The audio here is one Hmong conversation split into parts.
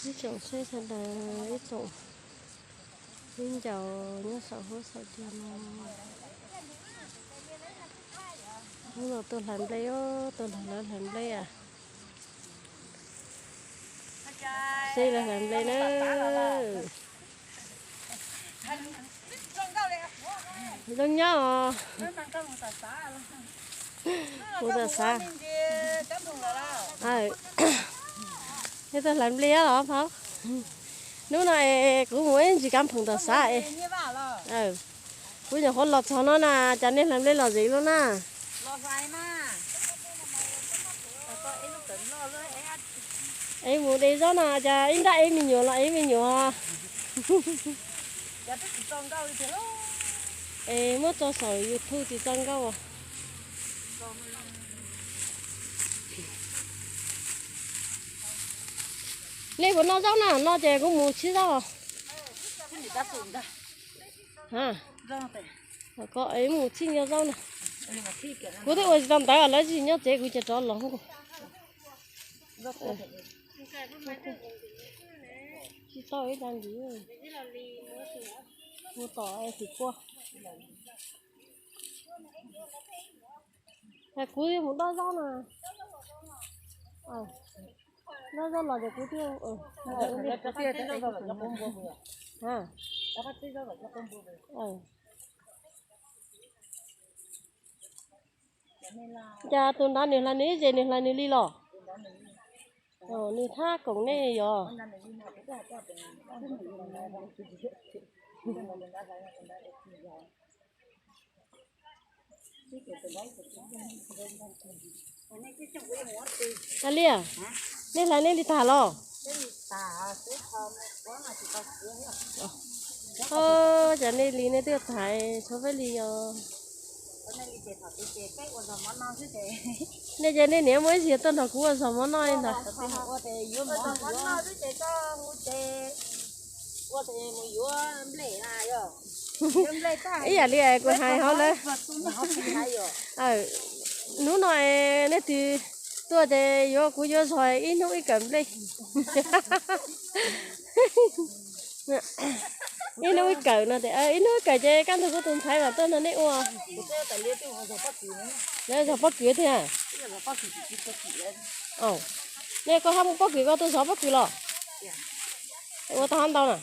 Ib tsoom saib sawv daws, ib tsoom viv ncaus nyob saum huab saum cua no. Hnub no tuaj hlais nplej os, tuaj nrog lawv hlais nplej as. Seb lawv hlais nplej na. Zoo nyob os. Mus tom xav. Neb tuaj hlais nplej os phauj. Hnub no es kuv mus ib ntsis kab phoom tom xav es. Kuv nyuam qhuav los txog no na, cas nej hlais nplej lom zem luaj na. Es mus de zaub no cas ib nrab ev me nyuam los ev me nyuam. Es muab tso saum YouTube tsis txo nkauj. Nej puas noj zaub na? Noj ces kuv mus txhib zaub. Ko mus txhib nco zaub na. Kuv twb ua tsis tau ntawv lawv tsis nyob tsev kuv ces rov los. Tsis tau ib tag ntiv, mus tom tim kua. Kuv mus dob zaub na. Dob zaub los ces kuv twb Cas tus nrad nws hlais nws ib ze nws hlais nws li los? Nws thab koom nej yog. Tag li, nej hlais nej li tag los? Cas nej li nej twb thaiv tshuav peb li yog. Nej ces nej niam muaj ib txhia tuaj nrog kuv ua zog mov noj li ntag. Ib yam li kuv hais hauv lawm, hnub no nej twb tuaj ces yuav kuv yuav zog ib hnub ib kawm nplej. Ib hnub ib kawm no tias ib hnub ib kawm ces kaj ntug kuv tus ntxhais mam tuaj nrog nej ua. Lawv zog pob kws thiab. Nej koj hab muaj pob kws koj tuaj zov pob kws los? Ua tau hab ntau na.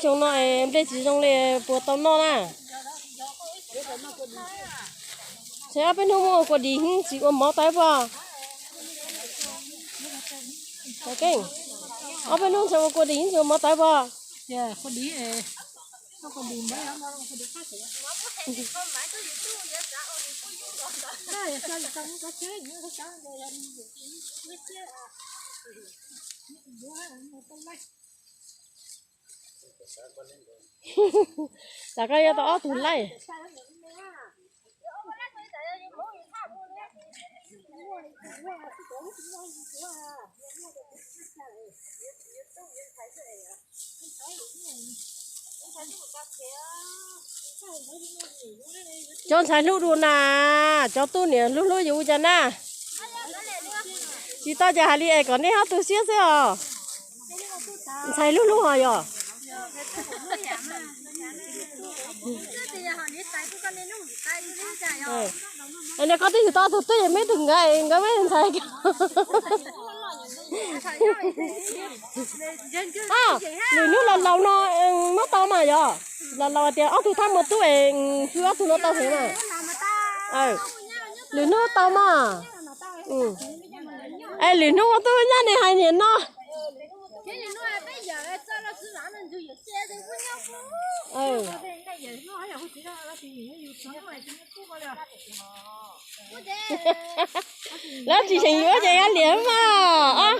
Xyoo no es nplej tsis zoo li puas tau noj na. Ces ob peb hnub muab ua kua dis tsis ua mov tau puas? Ob peb hnub ntxhais ua kua dis tsis ua mov tau puas? Tam koj yuav tau ob tug laij. Cov ntxhais hlub dua na, cov tub niam hlub hlub yus cas na. Tsis tau ces hais li es kom nej ob tug siab xwb os. Ntxhais hlub hlub ho yog. Koj twb yug tau ob tug tub es me tug nkawd nkawd me ntxhais. Lwm hnub los laus no muab tau mas yog. Los laus tias ob tug thab muaj tub es hwj ob tug no tau heev na. Lwm hnub tau mas. Es lwm hnub muaj tub nyab ne hais niam no. Lawv tsis xyeem yuav ces yog liam mas.